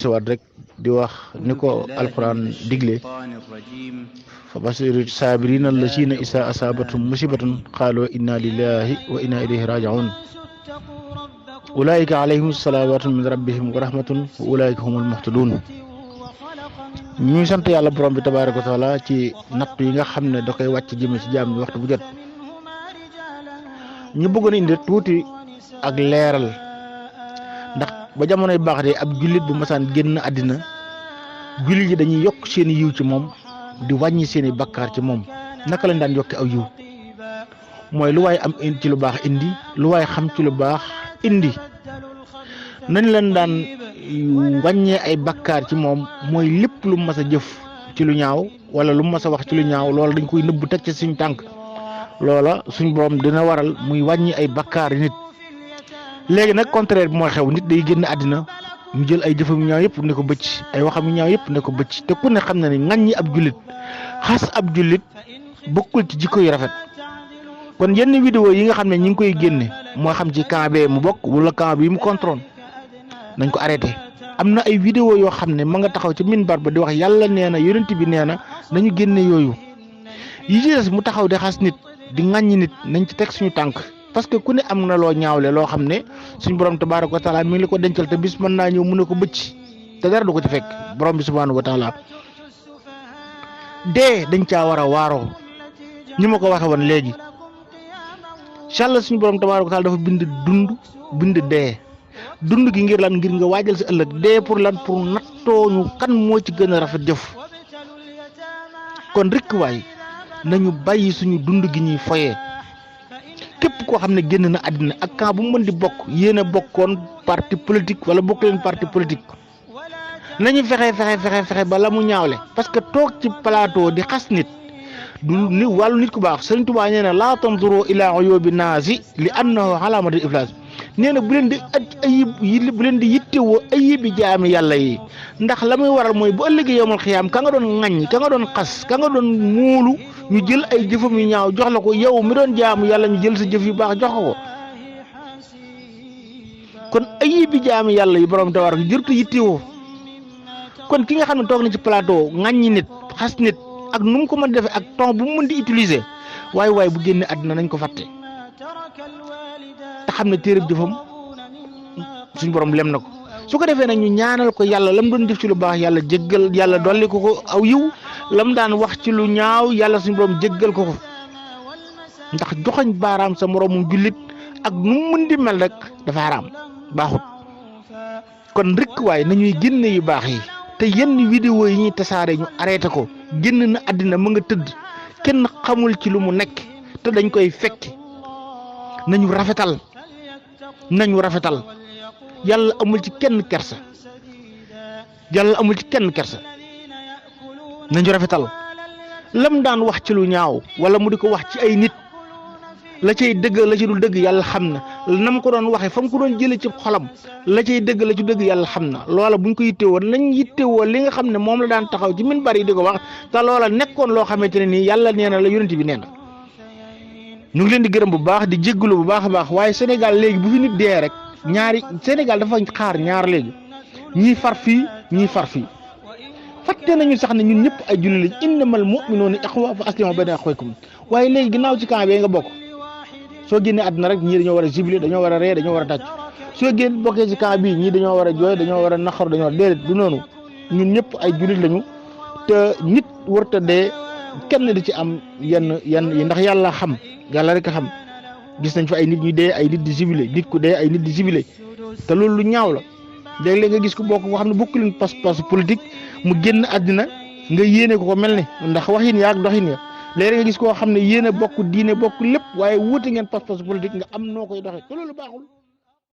siwaat rek di wax ni ko alquran digle fa bashiri saabirina allazina isa asabatum musibatun qalu inna lillahi wa inna ilayhi raji'un ulaika alayhim salawatun min rabbihim wa rahmatun wa ulaika humul muhtadun. ñu sant yàlla borom bi tabaaraka wa taala ci natt yi nga xam ne da koy wàcc jëme ci jaam bi waxtu bu jot. ñu bëggoon indi tuuti ak leeral ndax ba jamonoy baax de ab jullit bu masaan génn àddina jullit yi dañuy yokk seeni yiw ci moom di wàññi seeni bakkaar ci moom. naka lañ daan yokke aw yiw mooy lu waay am ci lu baax indi lu waay xam ci lu baax indi. nañ leen daan wàññee ay bakkaar ci moom mooy lépp lu mas a jëf ci lu ñaaw wala lu mas a wax ci lu ñaaw loola dañ koy nëbb teg ci suñ tànk loola suñ borom dina waral muy wàññi ay bakkaar nit. léegi nag contraire bi mooy xew nit day génn àddina ñu jël ay jëfam yu ñaaw yëpp ne ko bëcc ay waxam yu ñaaw yëpp ne ko bëcc te ku ne xam na ni ŋaññi ab jullit xas ab jullit bokkul ci jikko yu rafet. kon yenn vidéo yi nga xam ne ñi ngi koy génne moo xam ci camp bee mu bokk wala camp bi mu contrôle nañ ko arrêté. am na ay vidéo yoo xam ne ma nga taxaw ci minbar ba di wax yàlla nee na yonent bi nee na nañu génne yooyu yi ci des mu taxaw di xas nit di ŋàññi nit nañ ci teg suñu tànk parce que ku ne am na loo ñaawle loo xam ne suñu borom tabaaraka wa taala mi ngi la ko dencal te bis mën naa ñëw mu ne ko bëcc te dara du ko ci fekk borom bi subhaanahu wa taala. dee dañ caa war a waaroo ñi ma ko waxe woon léegi yàlla suñu borom tabaaraka wa taala dafa bind dund bind dee. dund gi ngir lan ngir nga waajal sa ëllëg dee pour lan pour nattooñu kan moo ci gën a rafet jëf. kon rek waay nañu bàyyi suñu dund gi ñuy foyee képp koo xam ne génn na àddina ak camp bu mu mën di bokk yéen a bokkoon parti politique wala bokk leen parti politique nañu fexe ba la mu ñaawle parce que toog ci plateau di xas nit du ni wàllu nit ku baax Sëriñ Tuubaa nee na laa tanzuru ilaa uyuubi naasi li annahu alaamatul iflaas nee na bu leen di yittewoo ayibi jaami yàlla yi ndax la muy waral mooy bu ëllëgee yowmal xiyaam ka nga doon ŋaññ ka nga doon xas ka nga doon muulu ñu jël ay jëfam yu ñaaw jox la ko yow mi doon jaamu yàlla ñu jël sa jëf yu baax jox ko kon ayibi jaami yàlla yi borom tabaaraka jërtu yittewoo. kon ki nga xam ne toog na ci plateau ŋaññi nit xas nit ak nu mu ko mën defee ak ton bu mu mën di utiliser waaye bu génne àddina nañ ko fàtte te xam ne téereb jëfam suñ borom lem na ko su ko defee nag ñu ñaanal ko yàlla lam doon def ci lu baax yàlla jéggal yàlla dolli ko aw yiw lam daan wax ci lu ñaaw yàlla suñ borom jéggal ko ndax joxoñ baaraam sa moroomum jullit ak nu mu mën di mel rek dafa xaraam baaxut. kon rek waaye nañuy génne yu baax yi te yenn vidéo yi ñuy tasaare ñu arrêté ko. génn na àddina ma nga tëdd kenn xamul ci lu mu nekk te dañ koy fekk nañu rafetal yàlla amul ci kenn kersa nañu rafetal lam daan wax ci lu ñaaw wala mu di ko wax ci ay nit la cay dëgg la ci dul dëgg yàlla xam na nam ko doon waxee fa mu ko doon jëlee ci xolam la cay dëgg la ci dëgg yàlla xam na loola buñ ko yittewoo nañ yittewoo li nga xam ne moom la daan taxaw ci minbar yi di ko wax te loola nekkoon loo xamante ne nii yàlla nee na la yonent bi nee na. ñu ngi leen di gërëm bu baax di jéggalu bu baax a baax waaye Sénégal léegi bu fi nit dee rek ñaari Sénégal dafa xaar ñaar léegi ñii far fii ñii far fii fàtte nañu sax ne ñun ñëpp ay jullit lañ innamal mu'minuuna ixwa fa aslimu bayna axawaykum waaye léegi ginnaaw ci camp bi nga bokk. soo génnee àdduna rek ñii dañoo war a jubilé dañoo war a ree dañoo war a tàcc soo génn bokkee ci camp bii ñii dañoo war a jooy dañoo war a naqar dañoo war a déedéet du noonu ñun ñëpp ay jullit lañu te nit warta dee kenn di ci am yenn yi ndax yàlla xam yàlla rek a xam gis nañ fa ay nit ñu dee ay nit di jubilé nit ku dee ay nit di jubilé te loolu lu ñaaw la léeg-léeg nga gis ko bokk koo xam ne bokk leen pas-pas politique mu génn àddina nga yéene ko mel ne ndax waxin yaa ak doxin ya léegi nga gis koo xam ne yéen a bokk diine bokk lépp waaye wuute ngeen pas-pas politique nga am noo koy doxee te loolu baaxul.